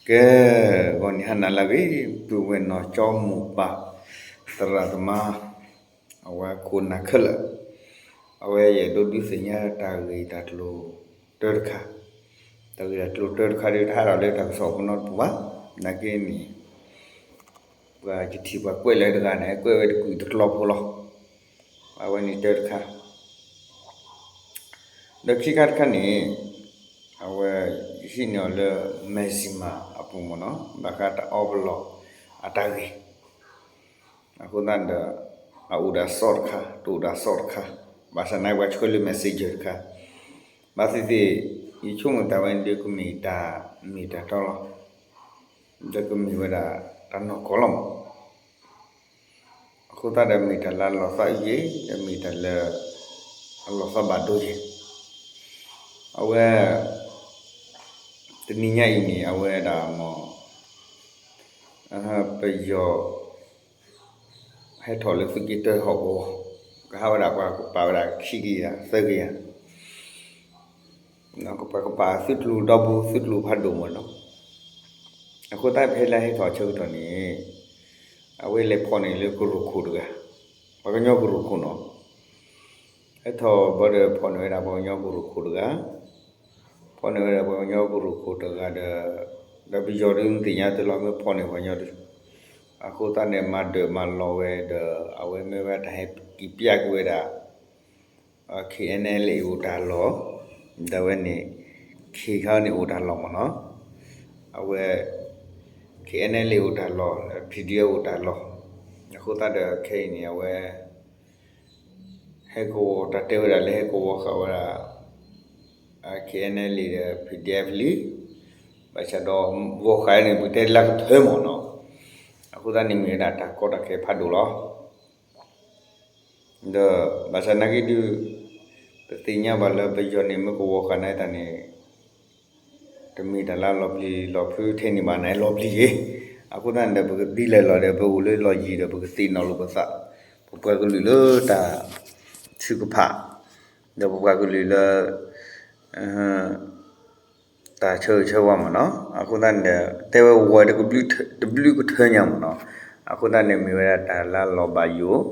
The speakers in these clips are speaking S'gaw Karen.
ကဲ, ဂီၤနံၤဟါနၤလၢအဂ့ၤ, ပုၢ်ဝဲၢ်နီၢ်ကၠီမိၢ်ပၢ် သရၣ်သမါ, အဝဲခိၣ်နၢ်ခဲလၢာ်, အဝဲယအဲၣ်ဒိးဒုးသ့ၣ်ညါတၢ်ဂ့ၢ်တၢ်ကျိၤတၢတခါ, တၢ်ဂ့ၢ်တၢ်ကျိၤတၢတခါဒီး တဟးထီၣ်လၢတၢ်ကစီၣ်ဖိနီတပူၤဘၣ်, နာ်က့န့ၣ် ပှၤယထံၣ်ပှၤကွဲးလၢတဂၤန့ၣ် ကွဲးဝဲတကုာ်တကျီဖိလီၤ. အဝဲန့ၣ်တၢတခါ ဒီးခံခါတခါန့ၣ်, အဝဲယဟံးန့ၢ်အီၤလၢ Messenger အပူၤမ့ၢ်နီၤ, ဘၣ်ဃးတၢ်အီပလီၢ်အတၢ်ဂ့ၢ်, အဃိသတးဒီး အအိၣ်ဒၣ်စီတခါ တအိၣ်ဒၣ်စီတခါ, ဘၣ်ဆၣ်နာ်က့ပှၤဆှၢလၢ Messenger တခါ, ဘၣ်သ့ၣ်သ့ၣ် ယဆိကမိၣ်တၢ်ဝဲန့ၣ်ဒီး ကမ့ၢ်တၢ်မ့ၢ်တၢ်တီလီၤ, ဒီးကမ့ၢ်ဝဲဒၣ်တၢ်နီၢ်ကီၢ်လီၤမး အဃိသတးဒီးမ့ၢ်တၢ်လၢအလီၤသးအုးယဲၢ်, ဒီးမ့ၢ်တၢ်လၢအလီၤသးဘၣ်ဒိယဲၢ်, အဝဲ တနံၤညါအံၤန့ၣ် အဝဲဒၣ်မ့ၢ် ပယီၤ ဟဲထီၣ်လၢသုးက့တၢဟီၣ်ကဝီၤ, ကဟးဝဲဒၣ်ပှၤကပာ်ဝဲဒၣ်ခံကယၤသၢကယၤ, ပှၤကပာ်သုးကျိၤဒီဘိ သုးကျိၤဖးဒိၣ်မ့ၢ်နီၤ, အဃိသတးဖဲလၢဟဲထီၣ်အဆၢကတီၢ်န့ၣ် အဝဲလဲၤဖီၣ်န့ၢ်လၢကရူၢ်ခိၣ်တဂၤ, ပှၤကညီကရူၢ်ခိၣ်နီၤ, ဟဲထီၣ်ဘၣ်ဒီးဖီၣ်န့ၢ်ဝဲဒၣ်ပှၤကညီကရူၢ်ခိၣ်တဂၤ, ဖီၣ်န့ၢ်ဝဲဒၣ်ပှၤကညီကရူၢ်ခိၣ်တဂၤဒီး, ဒီးပယီၤဒုးမ့ၢ်သ့ၣ်ညါတလီၤမ့ၢ်ဖီၣ်န့ၢ်ပှၤကညီဒုး, အဃိသတးန့ၣ် မၤဒၢၣ်မၤလီၤဝဲဒီး အဝဲမ့ၢ်ဝဲတၢ်ဟဲက့ၤပျဲက့ၤဝဲဒၣ် KNLA အိၣ်တၢ်လီၢ်, ဒီးဝဲန့ၣ် ခ့ခါန့ၣ်အိၣ်တၢ်လီၢ်မ့ၢ်နီၤ, အဝဲ KNLA အိၣ်တၢ်လီၢ် PDF အိၣ်တၢ်လီၢ်, အဃိသတးဒီးခဲအံၤန့ၣ် အဝဲ ဟဲကဝီၤတၢ်တဲဝဲဒၣ်လၢဟဲကဝီၤဃာ်ဝဲဒၣ် KNLA ဒီး PDF လံ, ဘၣ်ဆၣ်ဒီး ဂီၤဃာ်န့ၣ် ပကတဲလၢကထၢမ့ၢ်နီၤ, အဃိသတးန့ၣ်မ့ၢ်ဝဲဒၣ်တၢ်ကီတၢ်ခဲဖးဒိၣ်လီၤ. ဒီးဘၣ်ဆၣ်နာ်က့ဒုး ပသ့ၣ်ညါဘၣ်လၢပယီၤန့ၣ် မ့ၢ်ကဝီၤဃာ်န့ၢ်တၢ်န့ၣ် တမ့ၢ်တၢ်လၢလီၤပျံၤလီၤဖုးထဲန့ၣ်ဘၣ်န့ၣ် လီၤပျံၤယဲၢ်, အဃိသတးန့ၣ်ဒီး ပကသံလၢာ်လီၤဒီး ပအိၣ်လၢလီၢ်ယံၤဒီး ပကသ့ၣ်နီၣ်လိာ်ပသး, ပပှၤကလုာ်လၢတၢ်ထုကဖၣ်, ဒီးပပှၤကလုာ်လၢ တၢ်ဆၢဂ့ၤဆၢဝါမ့ၢ်နီၤ, အဃိသတးန့ၣ်ဒီး တဲဝဲဝီၤတဘျုးကထၢညါမ့ၢ်နီၤ, အဃိသတးန့ၣ် မ့ၢ်ဝဲဒၣ်တၢ်လၢအလီၤဘၣ်ယိၣ်,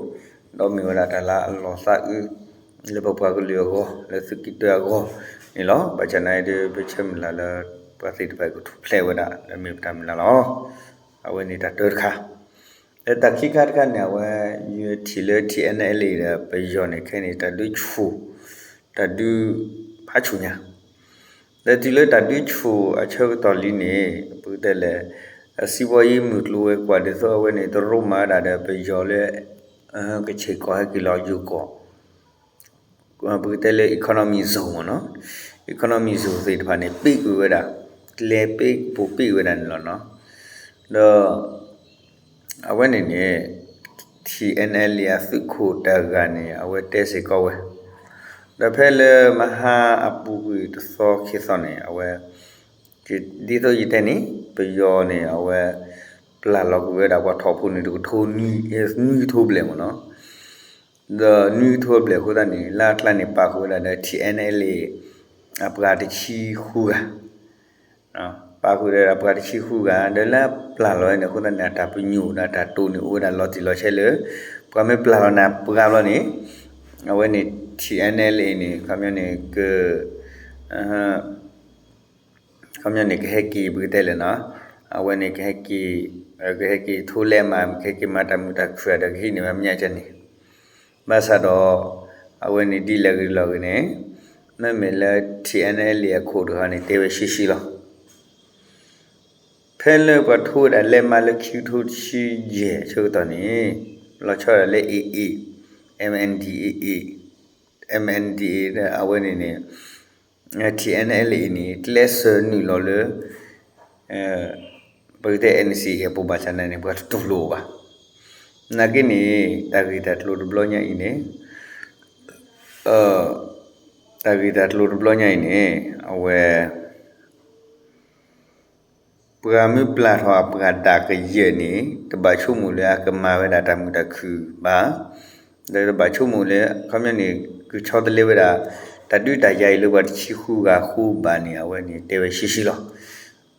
ဒီးမ့ၢ်ဝဲဒၣ်တၢ်လၢအလီၤသးအုး လၢပပှၤကလုာ်အဂီၢ် လၢသုးက့တၢအဂီၢ်န့ၣ်လီၤ. ဘၣ်ဆၣ်နာ်က့ဒုး ပဆၢမုၢ်လၢ်လၢ ပှၤသ့ၣ်တဖၣ်ကထူၣ်ဖျဲးဝဲဒၣ် လၢမ့ၢ်ပတၢ်မုၢ်လၢ်လီၤ. အဝဲန့ၣ်တၢ်တၢတခါ လၢတၢ်ခံခါတခါန့ၣ် အဝဲ ယထံၣ်လၢ TNLA ဒီးပယီၤန့ၣ် ခဲအံၤန့ၣ် တၢ်ဒုးဆူၣ်, တၢ်ဒုးဖးဆူၣ်ညါ, ဒီးတုၤလၢတၢ်ဒုးဆူၣ်အဆၢကတီၢ်လံန့ၣ် ပကတဲလဲၣ် အစံးဘီယံမုၢ်ကျိၤဝဲၤကွာ်ဒ်သိးအဝဲန့ၣ် တရိမၤဝဲဒၣ်ဒီးပယီၤလၢ ကဆ့ၣ်ကီၢ်ဟဲက့ၤလီၤယိၤကီၢ် ပကတဲလၢ economic zone မ့ၢ်နီၤ, economic zone သ့ၣ်တဖၣ်န့ၣ် ပ့ၢ်ကွံာ်ဝဲဒၣ်, ကျဲပ့ၢ်ပိာ်ပ့ၢ်ဝဲဒၣ်န့ၣ်လီၤနီၤ. ဒီး အဝဲန့ၣ်န့ၣ် TNLA အသုးခိၣ်တဂၤန့ၣ် အဝဲတဲစ့ၢ်ကီးဝဲ, ဒီးဖဲလၢမဟါအပူၤကွံာ်တသီခံသီန့ၣ် အဝဲ ဒ်သိးယတဲန့ၣ် ပယီၤန့ၣ် အဝဲ ပျၢ်လီၤကွံာ်ဝဲဒၣ်ပှၤထီၣ်ဖိန့ၣ် တကထိ နွံကထိဘျဲၣ်မ့ၢ်နီၤ, ဒီးနွံကထိဘျဲၣ်အဃိသတးန့ၣ် လၢအကျါန့ၣ် ပာ်ဃုာ်ဝဲဒၣ်ဒီး TNLA အပှၤတဆံဃုဂၤ, ပာ်ဃုာ်ဒီးအပှၤတဆံဃုဂၤ ဒီးလၢအပျၢ်လီၤဝဲန့ၣ် အဃိသတးန့ၣ် အတၢ်ပညိၣ်ဒီးအတၢ်တိာ်န့ၣ် အိၣ်ဝဲဒၣ်လီၤတံၢ်လီၤဆဲးလၢ ပှၤမ့ၢ်ပျၢ်လီၤနၤပှၤဘျီန့ၣ် အဝဲန့ၣ် TNLA န့ၣ် ခီပညီန့ၣ် က ခီပညီန့ၣ် ကဟဲက့ၤ ပကတဲလဲၣ်နီၤ, အဝဲန့ၣ် ကဟဲက့ၤ ကဟဲက့ၤထိလဲမး ကဟဲက့ၤမၤတၢ်မုာ်တၢ်ခုၣ်ဒီး ကဟံးန့ၢ်ဝဲမညါကဲန့ၣ်, ဘၣ်ဆၣ်ဒီး အဝဲန့ၣ်ဒ်လဲၣ်ဂ့ၤလီၤဂ့ၤန့ၣ် မ့မ့ၢ်လၢ TNLA အခိၣ်တဂၤန့ၣ် တဲဝဲရှဲရှဲလီၤ. ဖဲလၢပှၤထိဝဲဒၣ်လဲမးလၢခံကထိတဆံယဲၢ်အဆၢကတီၢ်န့ၣ် လီၤဆီဒၣ်လၢ AA, MNDAA, MNDAA အဝဲန့ၣ်န့ၣ် TNLA န့ၣ် ကျဲးစၢးနုာ်လီၤလၢ ပကတဲ NCA အပူၤဘၣ်ဆၣ်န့ၣ် ပှၤတတူၢ်လိာ်ဘၣ်. နာ်က့န့ၣ် တၢ်ဂ့ၢ်တၢ်ကျိၤတဘျီညါအံၤန့ၣ် တၢ်ဂ့ၢ်တၢ်ကျိၤတဘျီညါအံၤန့ၣ် အဝဲ ပှၤမ့ၢ်ပျၢ်ထီၣ်အပှၤဒၣ်ကယဲၢ်န့ၣ် တဘၣ်ဆိကမိၣ်လၢအကမၤဝဲဒၣ်တၢ်မုာ်တၢ်ခုၣ်ဘၣ်, ဒီးတဘၣ်ဆိကမိၣ်လၢ ခီပညီန့ၣ် ကဆီတလဲဝဲဒၣ် တၢ်ဒုးတၢ်ယၤအံၤလၢပှၤတဆံဃုဂၤဃုဘၣ်န့ၣ် အဝဲန့ၣ်တဲဝဲရှဲရှဲလီၤ.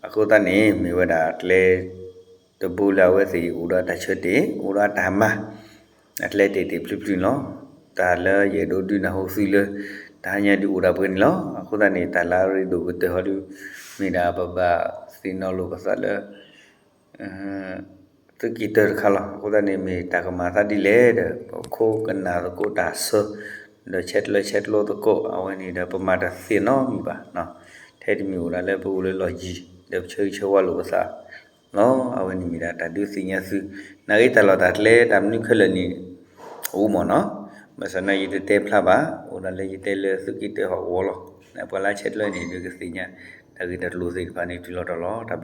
အဃိသတးန့ၣ် မ့ၢ်ဝဲဒၣ်ကျဲ တဘိလၢအဝဲသ့ၣ်အိၣ်ဒီးတၢ်ဆၢတဲာ် အိၣ်ဒီးတၢ်မၤ အကျဲတဲာ်တဲာ်ဖျုးဖျုးန့ၣ်လီၤ. တၢ်လၢယအဲၣ်ဒိးဒုးနၢ်ဟူသုလၢ တဟါညါဒုးအိၣ်ဒၣ်ပှဲၤန့ၣ်လီၤ. အဃိသတးန့ၣ် တၢ်လၢအရ့ဒိၣ်ကတၢၢ်ဟီဒုး မ့ၢ်ဒၣ်ပဘၣ်သ့ၣ်နီၣ်လိာ်ပသးလၢ သုးက့တၢတခါလီၤ. အဃိသတးန့ၣ် မ့ၢ်တၢ်ကမၤသးဒ်လဲၣ်ဒီး ပခိၣ်ကနၣ်သကိးတၢ်ဆၢ ဒီးဆဲးကျၢဆဲးကျိးသကိး အဝဲန့ၣ်ဒီး ပမၤတသ့နီတမံၤဘၣ်. ထဲတမံၤအိၣ်ဒၣ်လၢပအိၣ်လၢလီၢ်ယံၤ ဒီးပဆၢဂ့ၤဆၢဝါလိာ်ပသးလီၤ. အဝဲန့ၣ်မ့ၢ်ဒၣ်တၢ်ဒုးသ့ၣ်ညါသု နာ်က့တၢ်လီၢ်တၢ်ကျဲတၢ်မနုၤခဲလၢာ်န့ၣ် အိၣ်မ့ၢ်နီၤ. ဘၣ်ဆၣ်သနာ်က့ယတတဲဖျါဘၣ် အိၣ်ဒၣ်လၢယတဲလၢသုးက့တၢဟီၣ်ကဝီၤလီၤ. ပှၤလၢဆဲးကျၢန့ၣ် ဒုးကသ့ၣ်ညါ တၢ်ဂ့ၢ်တၢ်ကျိၤသ့ၣ်တဖၣ်န့ၣ် တုၤလီၤတီၤလီၤ. တၢ်